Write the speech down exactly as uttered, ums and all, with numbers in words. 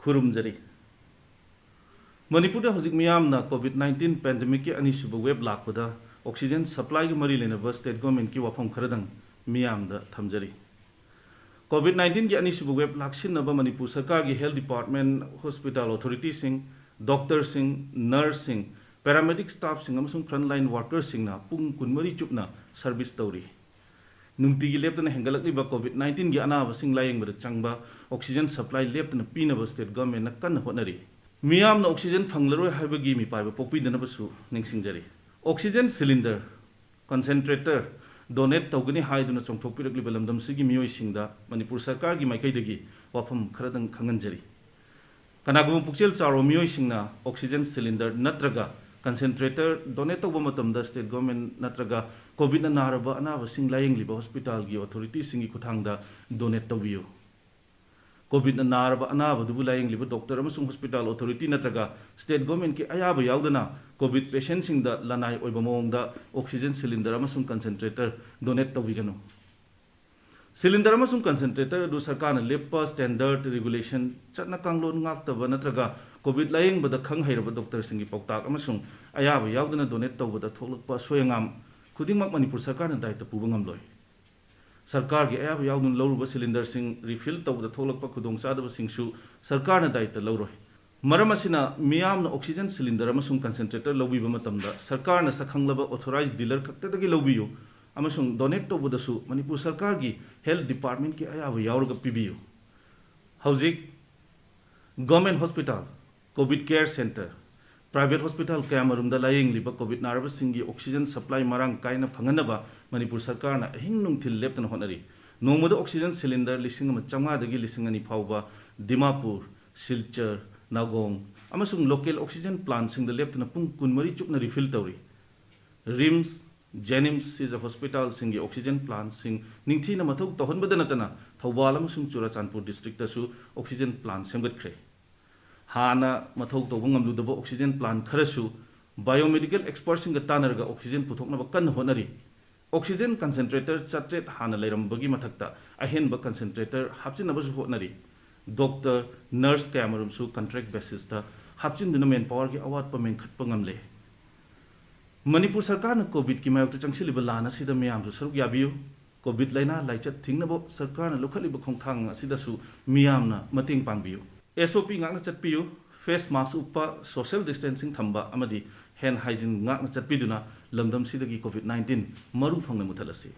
ꯈꯨꯔꯨꯝꯖꯔꯤ꯫ ꯃꯅꯤꯄꯨꯔꯗ ꯍꯧꯖꯤꯛ ꯃꯤꯌꯥꯝꯅ COVID nineteen pandemicꯀꯤ ꯑꯅꯤꯁꯨꯕ wave ꯂꯥꯛꯄꯗ oxygen supplyꯒ ꯃꯔꯤ ꯂꯩꯅꯕ state governmentꯀꯤ ꯋꯥꯐꯝ ꯈꯔꯗꯪ ꯃꯤꯌꯥꯝꯗ ꯊꯝꯖꯔꯤ꯫ COVID nineteenꯒꯤ ꯑꯅꯤꯁꯨꯕ wave ꯂꯥꯛꯁꯤꯟꯅꯕ ꯃꯅꯤꯄꯨꯔ ꯁꯔꯀꯥꯔꯒꯤ health department, hospital authorityꯁꯤꯡ, doctorꯁꯤꯡ, nurseꯁꯤꯡ, paramedic staffꯁꯤꯡ ꯑꯃꯁꯨꯡ frontline workersꯁꯤꯡꯅ ꯄꯨꯡ ꯀꯨꯟꯃꯔꯤ ꯆꯨꯞꯅ service ꯇꯧꯔꯤ꯫ ꯅꯨꯡꯇꯤꯒꯤ ꯂꯦꯞꯇꯅ ꯍꯦꯟꯒꯠꯂꯛꯂꯤꯕ COVID nineteenꯒꯤ ꯑꯅꯥꯕꯁꯤꯡ ꯂꯥꯌꯦꯡꯕꯗ ꯆꯪꯕ oxygen supply ꯂꯦꯞꯇꯅ ꯄꯤꯅꯕ state governmentꯅ ꯀꯟꯅ ꯍꯣꯠꯅꯔꯤ꯫ ꯃꯤꯌꯥꯝꯅ oxygen ꯐꯪꯂꯔꯣꯏ ꯍꯥꯏꯕꯒꯤ ꯃꯤꯄꯥꯏꯕ ꯄꯣꯛꯄꯤꯗꯅꯕꯁꯨ ꯅꯤꯡꯁꯤꯡꯖꯔꯤ꯫ Oxygen cylinder, concentrator donate ꯇꯧꯒꯅꯤ ꯍꯥꯏꯗꯨꯅ ꯆꯣꯡꯊꯣꯛꯄꯤꯔꯛꯂꯤꯕ ꯂꯝꯗꯝꯁꯤꯒꯤ ꯃꯤꯑꯣꯏꯁꯤꯡꯗ ꯃꯅꯤꯄꯨꯔ ꯁꯔꯀꯥꯔꯒꯤ ꯃꯥꯏꯀꯩꯗꯒꯤ ꯋꯥꯐꯝ ꯈꯔꯗꯪ ꯈꯪꯍꯟꯖꯔꯤ꯫ ꯀꯅꯥꯒꯨꯝꯕ ꯄꯨꯛꯆꯦꯜ ꯆꯥꯎꯔꯕ ꯃꯤꯑꯣꯏꯁꯤꯡꯅ oxygen cylinder ꯅꯠꯇ꯭ꯔꯒ concentrator donate ꯇꯧꯕ ꯃꯇꯝꯗ state government ꯅꯠꯇ꯭ꯔꯒ COVIDꯅ ꯅꯥꯔꯕ ꯑꯅꯥꯕꯁꯤꯡ ꯂꯥꯌꯦꯡꯂꯤꯕ hospitalꯒꯤ authorityꯁꯤꯡꯒꯤ ꯈꯨꯠꯊꯥꯡꯗ donate ꯇꯧꯕꯤꯌꯨ꯫ COVIDꯅ ꯅꯥꯔꯕ ꯑꯅꯥꯕꯗꯨꯕꯨ ꯂꯥꯌꯦꯡꯂꯤꯕ doctor ꯑꯃꯁꯨꯡ hospital authority ꯅꯠꯇ꯭ꯔꯒ state governmentꯀꯤ ꯑꯌꯥꯕ ꯌꯥꯎꯗꯅ COVID patientꯁꯤꯡꯗ ꯂꯅꯥꯏ ꯑꯣꯏꯕ ꯃꯑꯣꯡꯗ oxygen cylinder ꯑꯃꯁꯨꯡ concentrator donate ꯇꯧꯕꯤꯒꯅꯨ꯫ Cylinder ꯑꯃꯁꯨꯡ concentrator ꯑꯗꯨ ꯁꯔꯀꯥꯔꯅ ꯂꯦꯞꯄ standard, regulation, ꯆꯠꯅ ꯀꯥꯡꯂꯣꯟ ꯉꯥꯛꯇꯕ ꯅꯠꯇ꯭ꯔꯒ COVID ꯂꯥꯌꯦꯡꯕꯗ ꯈꯪ ꯍꯩꯔꯕ doctorꯁꯤꯡꯒꯤ ꯄꯥꯎꯇꯥꯛ ꯑꯃꯁꯨꯡ ꯑꯌꯥꯕ ꯌꯥꯎꯗꯅ donate ꯇꯧꯕꯗ ꯊꯣꯛꯂꯛꯄ ꯑꯁꯣꯏ ꯑꯉꯥꯝ ꯈꯨꯗꯤꯡꯃꯛ ꯃꯅꯤꯄꯨꯔ ꯁꯔꯀꯥꯔꯅ ꯗꯥꯏꯇ ꯄꯨꯕ ꯉꯝꯂꯣꯏ꯫ ꯁꯔꯀꯥꯔꯒꯤ ꯑꯌꯥꯕ ꯌꯥꯎꯗꯨꯅ ꯂꯧꯔꯨꯕ cylinderꯁꯤꯡ refill ꯇꯧꯕꯗ ꯊꯣꯛꯂꯛꯄ ꯈꯨꯗꯣꯡꯆꯥꯗꯕꯁꯤꯡꯁꯨ ꯁꯔꯀꯥꯔꯅ ꯗꯥꯏꯇ ꯂꯧꯔꯣꯏ꯫ ꯃꯔꯝ ꯑꯁꯤꯅ, ꯃꯤꯌꯥꯝꯅ oxygen cylinder ꯑꯃꯁꯨꯡ concentrator ꯂꯧꯕꯤꯕ ꯃꯇꯝꯗ ꯁꯔꯀꯥꯔꯅ ꯁꯛꯈꯪꯂꯕ authorized dealer ꯈꯛꯇꯗꯒꯤ ꯂꯧꯕꯤꯌꯨ ꯑꯃꯁꯨꯡ donate ꯇꯧꯕꯗꯁꯨ ꯃꯅꯤꯄꯨꯔ ꯁꯔꯀꯥꯔꯒꯤ health departmentꯀꯤ ꯑꯌꯥꯕ ꯌꯥꯎꯔꯒ ꯄꯤꯕꯤꯌꯨ꯫ ꯍꯧꯖꯤꯛ government hospital, COVID care centre, private hospital ꯀꯌꯥꯃꯔꯨꯝꯗ ꯂꯥꯌꯦꯡꯂꯤꯕ COVID ꯅꯥꯔꯕꯁꯤꯡꯒꯤ oxygen supply ꯃꯔꯥꯡ ꯀꯥꯏꯅ ꯐꯪꯍꯟꯅꯕ ꯃꯅꯤꯄꯨꯔ ꯁꯔꯀꯥꯔꯅ ꯑꯍꯤꯡ ꯅꯨꯡꯊꯤꯜ ꯂꯦꯞꯇꯅ ꯍꯣꯠꯅꯔꯤ꯫ ꯅꯣꯡꯃꯗ oxygen cylinder ꯂꯤꯁꯤꯡ ꯑꯃ ꯆꯥꯝꯃꯉꯥꯗꯒꯤ ꯂꯤꯁꯤꯡ ꯑꯅꯤ ꯐꯥꯎꯕ ꯗꯤꯃꯥꯄꯨꯔ, ꯁꯤꯜꯆꯔ, ꯅꯥꯒꯣꯡ ꯑꯃꯁꯨꯡ local oxygen plantꯁꯤꯡꯗ ꯂꯦꯞꯇꯅ ꯄꯨꯡ ꯀꯨꯟꯃꯔꯤ ꯆꯨꯞꯅ refill ꯇꯧꯔꯤ꯫ RIMS, JNIMS, ꯁꯤꯖ hospitalꯁꯤꯡꯒꯤ oxygen plantꯁꯤꯡ ꯅꯤꯡꯊꯤꯅ ꯃꯊꯧ ꯇꯧꯍꯟꯕꯗ ꯅꯠꯇꯅ ꯊꯧꯕꯥꯜ ꯑꯃꯁꯨꯡ ꯆꯨꯔꯆꯥꯟꯄꯨꯔ districtꯇꯁꯨ oxygen plant ꯁꯦꯝꯒꯠꯈ꯭ꯔꯦ꯫ ꯍꯥꯟꯅ ꯃꯊꯧ ꯇꯧꯕ ꯉꯝꯂꯨꯗꯕ oxygen plant ꯈꯔꯁꯨ biomedical expertꯁꯤꯡꯒ ꯇꯥꯟꯅꯔꯒ oxygen ꯄꯨꯊꯣꯛꯅꯕ ꯀꯟꯅ ꯍꯣꯠꯅꯔꯤ꯫ Oxygen concentrator ꯆꯥꯇ꯭ꯔꯦꯠ ꯍꯥꯟꯅ ꯂꯩꯔꯝꯕꯒꯤ ꯃꯊꯛꯇ ꯑꯍꯦꯟꯕ concentrator ꯍꯥꯞꯆꯤꯟꯅꯕꯁꯨ ꯍꯣꯠꯅꯔꯤ꯫ ꯗꯣꯛꯇꯔ, ꯅꯔꯁ ꯀꯌꯥꯃꯔꯨꯝꯁꯨ contract basisꯇ ꯍꯥꯞꯆꯤꯟꯗꯨꯅ manpowerꯒꯤ ꯑꯋꯥꯠꯄ ꯃꯦꯟꯈꯠꯄ ꯉꯝꯂꯦ꯫ ꯃꯅꯤꯄꯨꯔ ꯁꯔꯀꯥꯔꯅ COVIDꯀꯤ ꯃꯥꯌꯣꯛꯇ ꯆꯪꯁꯤꯜꯂꯤꯕ ꯂꯥꯟ ꯑꯁꯤꯗ ꯃꯤꯌꯥꯝꯁꯨ ꯁꯔꯨꯛ ꯌꯥꯕꯤꯌꯨ꯫ COVID ꯂꯥꯏꯅꯥ ꯂꯥꯏꯆꯠ ꯊꯤꯡꯅꯕ ꯁꯔꯀꯥꯔꯅ ꯂꯧꯈꯠꯂꯤꯕ ꯈꯣꯡꯊꯥꯡ ꯑꯁꯤꯗꯁꯨ ꯃꯤꯌꯥꯝꯅ ꯃꯇꯦꯡ ꯄꯥꯡꯕꯤꯌꯨ꯫ SOP ꯉꯥꯛꯅ ꯆꯠꯄꯤꯌꯨ꯫ Face mask ꯎꯞꯄ, social distancing ꯊꯝꯕ ꯑꯃꯗꯤ hand hygiene ꯉꯥꯛꯅ ꯆꯠꯄꯤꯗꯨꯅ ꯂꯝꯗꯝꯁꯤꯗꯒꯤ COVID nineteen ꯃꯔꯨ ꯐꯪꯅ ꯃꯨꯊꯠꯂꯁꯤ꯫